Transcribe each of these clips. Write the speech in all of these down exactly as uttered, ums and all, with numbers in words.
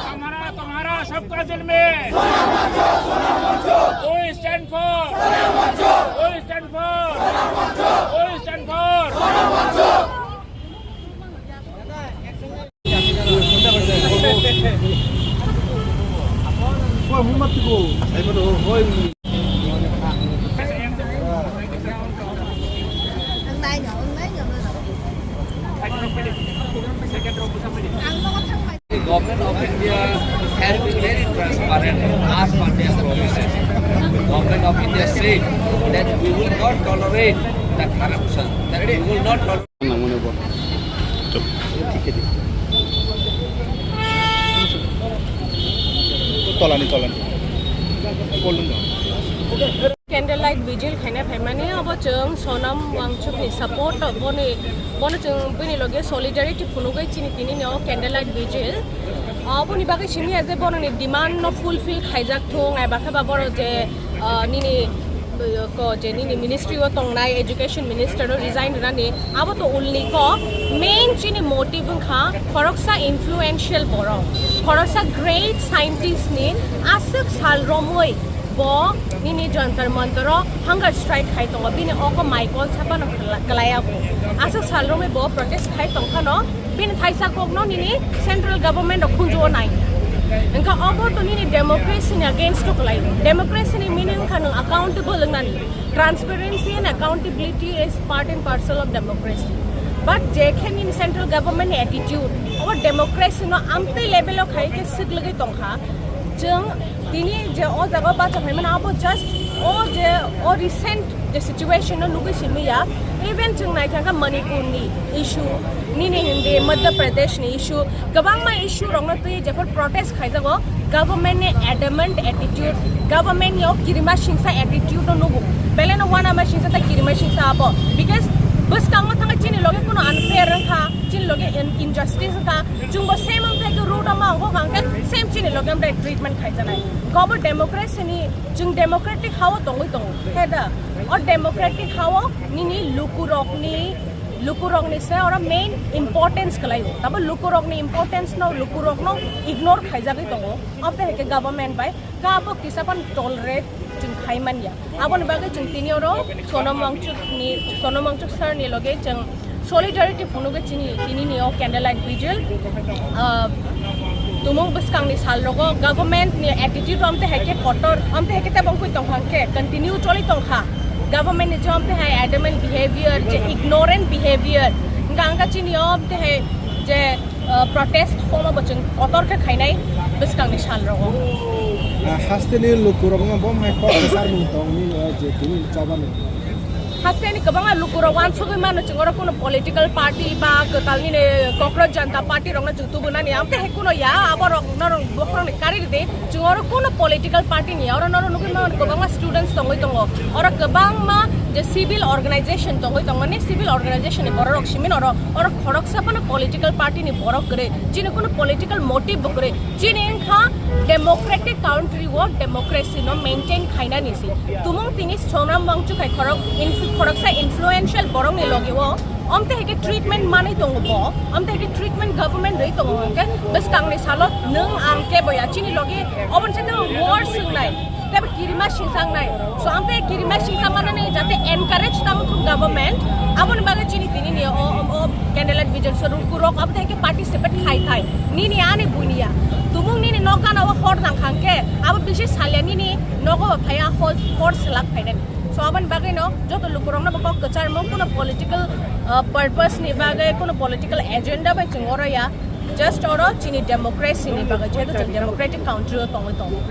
हमारा तुम्हारा सबका दिल में। We stand for, we stand for, we stand for. The government of India has been very transparent as per their promises. The government of India said that we will not tolerate the corruption, that we will not tolerate. Nangmani bo. Tolani, tolani. Candlelight vigil khaina phaimani abo chwng Sonam Wangchukni support boni, bono chwng bini loge solidarity phunugwi chini tinini o candlelight vigil. Aboni bagwi simi ya je bono ni demand no fulfill khaijak thung, ai bakhe ba boro je, ah, nini, ah, ko je nini ministry o tongnai education minister no resign rani, abo to ulni ko. Main chini motive wngkha khoroksa influential borok, khoroksa great scientist ni aswk sal romwi bo nini Jantar Mantar o hunger strike khai tongo, bini oko mai kol sapano kla-, klai ya bo. Aswk sal romwi bo protest khai tongkhano, bini thaisa kokno nini central government rok khunju o nai. Wngkha obo to nini democracy ni against o klai. Democracy ni meaning wngkha nwng accountable wngnani. Transparency and accountability is part and parcel of democracy. But je khe nini central government ni attitude, obo democracy no amtwi level o khai khe swk lwgwi tongkha. Chwng tini je o jaga o bacha phaimani abo just o je o recent je situation no nugwi simi ya, even chwng naithangkha Manipur ni issue, nini hindi Madhya Pradesh ni issue, kwbangma issue rokno twi jephor protest khaijago, government ni adamant attitude, government ni o kirima singsa attitude no nugo, belai no uanama singsa tei kirima singsa abo, because bwskango thangwi chini loge kuno unfair wngkha, chini loge in-, injustice wngkha, chwngbo same wngthai khe road o ma wngkha hwnkhe same chini loge amtai treatment khaijaknai. Kobo democracy ni, chwng democratic ha o tongwi tongo. Khe da, o democratic ha o nini lukurokni, lukurokni se oro main importance kwlaio. Tabo lukurokni importance no, lukurokno ignore khaijagwi tongo. Amtwi hai khe government bai kabo kisa phano tolerate chwng khai manya. Aboni bagwi chwng tini oro Sonam Wangchuk ni, Sonam Wangchuk sir ni loge chwng solidarity phunugwi chini tini ni o candlelight vigil. Ah, tumung bwskang ni sal rogo government ni attitude amtwi hai khe kotor, amtwi hai khe tebo wngwi tongkha hwnkhe continue choli tongkha. Government ni je amtwi hai adamant behavior, je ignorant behavior, wngkha wngkha chini o amtwi hai je, ah, protest form abo chwng kotor khe khainai bwskang ni sal rogo. Ah, haste ni lukurokno bo hai kok kwchar mung tong ni, ah, je tini choba ni. Haste ni kwbangma lukurok uansugwi mano chwng oro kuno political party ba kwtal nini Cockroach Janta Party rokno chwng tubunani amtwi hai kuno ya, abo rok norok bokhorok ni kari rwdi. Chwng oro kuno political party ni ya, oro norok nugwi mano kwbangma students tongwi tongo, oro kwbangma je civil organization tongwi tongo, ni civil organization ni borok rok simi oro, oro khoroksa phano political party ni borok kwrwi, chini kuno political motive bo kwrwi. Chini wngkha democratic country o democracy no maintain khainani se. Tumung tini Sonam Wangchuk hai khorok inf-, khoroksa influential borok ni logi o, amtwi hai khe treatment manwi tongo bo, amtwi hai khe treatment government rwi tongo hwnkhe bwskang ni salo nwng ang kebo ya chini logi oboni saka worse wngnai. Tei bo kirima singsa wngnai. So, ang tei kirima singsa manani jate encourage tamo thung government. Aboni bagwi chini tini ni o, o, o candlelight vigil so lukurok abo tei khe participate khai khai. Nini ani buini ya. Tumung nini nok gana o hor nang khang khe, abo bisi salya nini nogo bo phaiya hor, hor selak phainani. So, aboni bagwi no joto lukurokno bo kok kwchar mo, kuno political, uh, purpose ni bagwi, kuno political agenda bai chwng oro ya. Just oro chini democracy ni bagwi, jehetu chwng democratic country o tongwi tongo.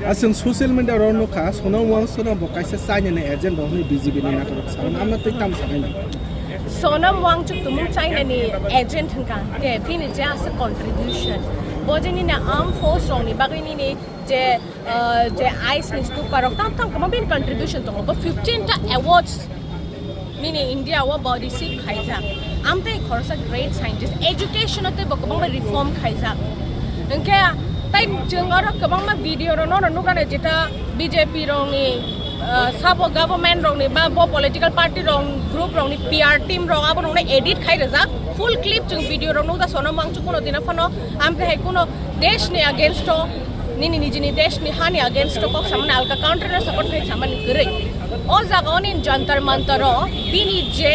A chwng social media ro nukha, Sonam Wangchuk no bo kaisa China ni agent rok hwnwi B J P ni natorok sa, amno twi tam sanai na. Sonam Wangchuk tumung China ni agent hwnkha, ke bini je asa contribution. Bo je nini armed force rok ni bagwi nini je, ah, je ice ni stupa rok tam tam kwbang bini contribution tongo. Bo fifteen ta awards nini India o bo receive khaijak. Amtwi khoroksa great scientist, education o tei bo kwbangma reform khaijak. Hwnkhe tei chwng oro kwbangma video rok no nukha nai, jeta B J P rok ni Ah, sabo government rokni ba bo political party rok, group rokni P R team rok abo rokno edit khai rijak. Full clip chwng video rok nukjak, sono mangchu kuno dina phano amtwi hai kuno deshni against o, nini nijini deshni hani against o kok samani, alka country no support khai samani kwrwi. O jaga oni Jantar Mantar o bini je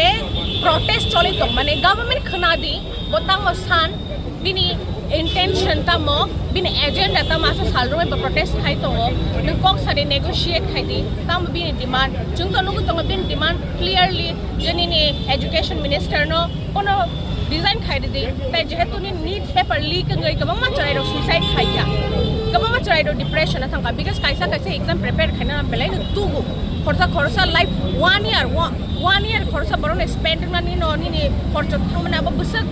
protest choli tong mani, government khna di, bo tamo san, bini intention tamo, bini agenda tamo, asa salrumwi bo protest khai tongo. Nwng kok sadi negotiate khai di, tamo bini demand. Chwng to nugwi tongo bini demand clearly, je nini education minister no kono resign khai di. Tai jehetu nini NEET paper leak wngwi kwbangma chwrairok suicide khaikha, kwbangma chwrairok depression o thangkha, because kaisa kaisa exam prepare khaina belai no tugo. Khorsa khorsa life one year, one, one year khorsa borokni spend wngmani no nini khorcho thangmani abo bwswk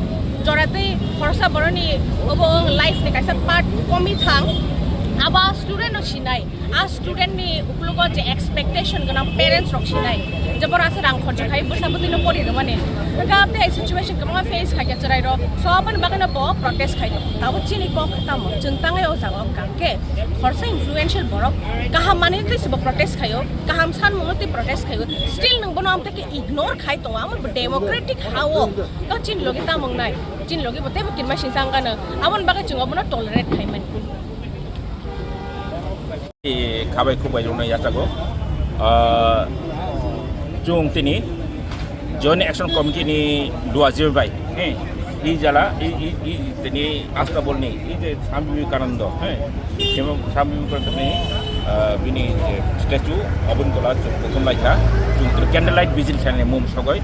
jora tei khorsa borokni obo wng life ni kaisa part komi thang. Abo a student no sinai, a student ni uklogo je expectation gwnang parents rok sinai, je boro asa rang khorcho khai bwsa bwtwi no pori rwmani. Hwnkhe abo tei situation kwbangma face khaikha chwrairok, so aboni bagwi no bo protest khai tongo. Abo chini kok tamo, chwng tangai o jaga o kang khe khorsa influential borok kaham manwi twi se bo protest khaio. Kaham sanmungno tei protest khaio, still nwng bono amtwi khe ignore khai tongo, amo bo democratic ha o, to chini logi tamo wngnai, chini logi bo teibo kinma singsa wngkha no, aboni bagwi chwng abono tolerate khai mani. E, khabai khubai rwna yachago. Ah, chwng tini Joint Action Committee ni Duaji bai, eh, i jala, i, i, i, tini Astabol ni, i je Swami Vivekananda, eh, kebo Swami Vivekananda ni, ah, bini je statue, oboni tola chwng bukhum laikha, chwng candle light vigil khlainai mum sogoi,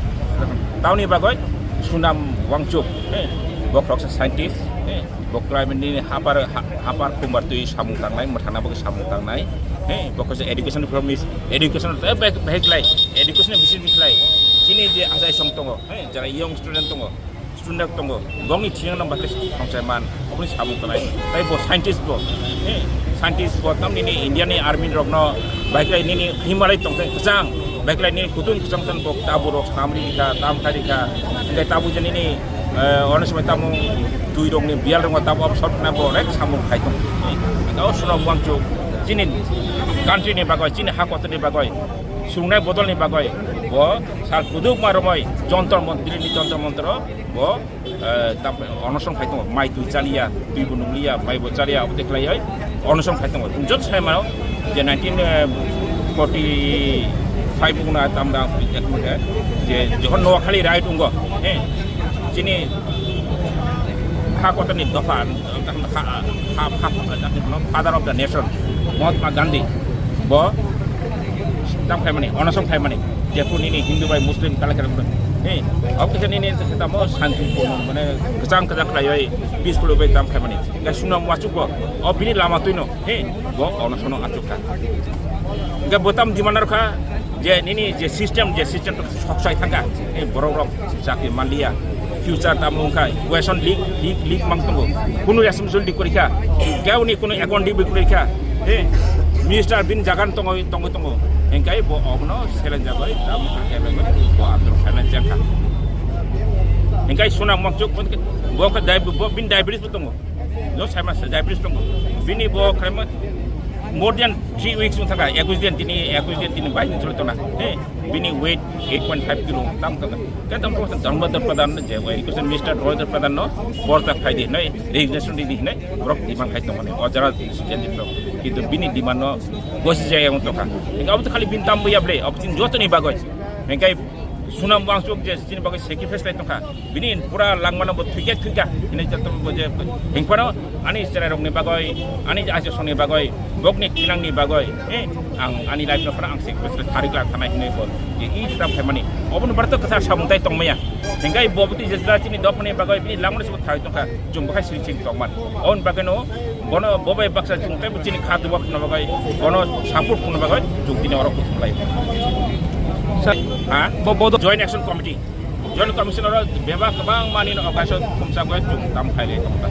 tamni bagoi Sunam Wangchuk, eh, bo khoroksa scientist, eh, bo climate ni hapar, ha-, hapar khumbar twi samung tangnai, mwthangna bagwi samung tangnai, eh, bo kaisa education promise, education, eh, bek-, behiklai, education bisi biklai, chini je achai song tongo, eh, jara young student tongo, student tongo, bongni thiyang nang bakle songchai man, oboni samung tanai, tai bo scientist bo, eh, scientist bo tamni ni India ni army rokno baiklai nini Himalay tongthai kwchang, baiklai nini kutung kwchang tan bo tabu rok samri kha, tam khai kha, hingke tabu je nini, eh, ono somoi tamo twi rokni biyal rokno tamo absorb khna bo onek samung khai tong, eh, hingke o Sunam Wangchuk chini country ni bagoi, chini ha kotor ni bagoi, sungnai bodol ni bagoi, bo sal kuduk ma romoi Jontor Mon-, Delhi ni Jontor Montor o bo, eh, tam, onosong khai tongo, mai twi chaliya, twi bo nukliya, mai bo chaliya, abo de khlaioi onosong khai tongo. Chwng joto sai mano je nineteen forty five guna tam da, je jokhon Noakhali riot wngo, eh, chini ha kotorni dopha, ha, ha, ha, father of the nation, Mahatma Gandhi, bo tam khaimani, onosong khaimani, jephru nini Hindu bai Muslim kala kala, eh, abo kisa nini tamo santi, mane, kwchang kwchang khlaioi, peaceful bai tam khaimani. Ga Sunam Wangchuk bo, o bini lama twino, he, bo onosono achukha. Ga botam demand kha, je nini je system, je system soksai thangkha, he, borok rok chakri manliya, future tamo wngkha, question leak, leak, leak mang tongo, kunu responsibility kwrwi kha, keuni kunu accountability kwrwi kha, he, minister bini jagan tongo, tongo, tongo, hingkai bo obono challenge jagoi, tamo kha, bo andolon challenge jagkha. Hingkai Sunam Wangchuk, bo kha, bo bini diabetes bo tongo. No, sai masa diabetes tongo. Bini bo khlaima more than three weeks wng thaka, ekush din tini, ekush din tini bai choli tona. He, bini weight eight point five kilo tam tona. Ke tam ko Dharmendra Pradhan je education minister Dharmendra Pradhan no borta khai di nai, resignation di di nai, borok demand khai tongmani. O jara student rok. Kintu bini demand no gosi jaya wng tokha. Ega obo khali bin tam bo yable, obo tin joto ni bagoi. Hingkai Sunam Wangchuk je chini bagwi sacrifice lai tongkha, bini pura langmano bo thwikya thwikya hinwi joto bo je hingphano ani chwrairokni bagwi, ani aisosongni bagwi, bokni thinangni bagwi, eh, ang ani life no phano ang sacrifice khlai tharwi khlai thanai hinwi bo je i tam khaimani. Oboni barto kwchar samung tai tongmaya. Hingkai bo bwtwi je chini dophani bagwi bini langmano se bo tharwi tongkha, chwng bo khai siri siri tongman. Oboni bagwino bono bo bai baksa chwng tei bo chini kha duwa khna bagwi, bono support khna bagwi chwng tini oro kuthum lai. Sir, ha? Bo, bo Joint Action Committee. Joint Commission oro bebak kwbang mani no occasion khumsa bagwi chwng tam khai lai tong ta.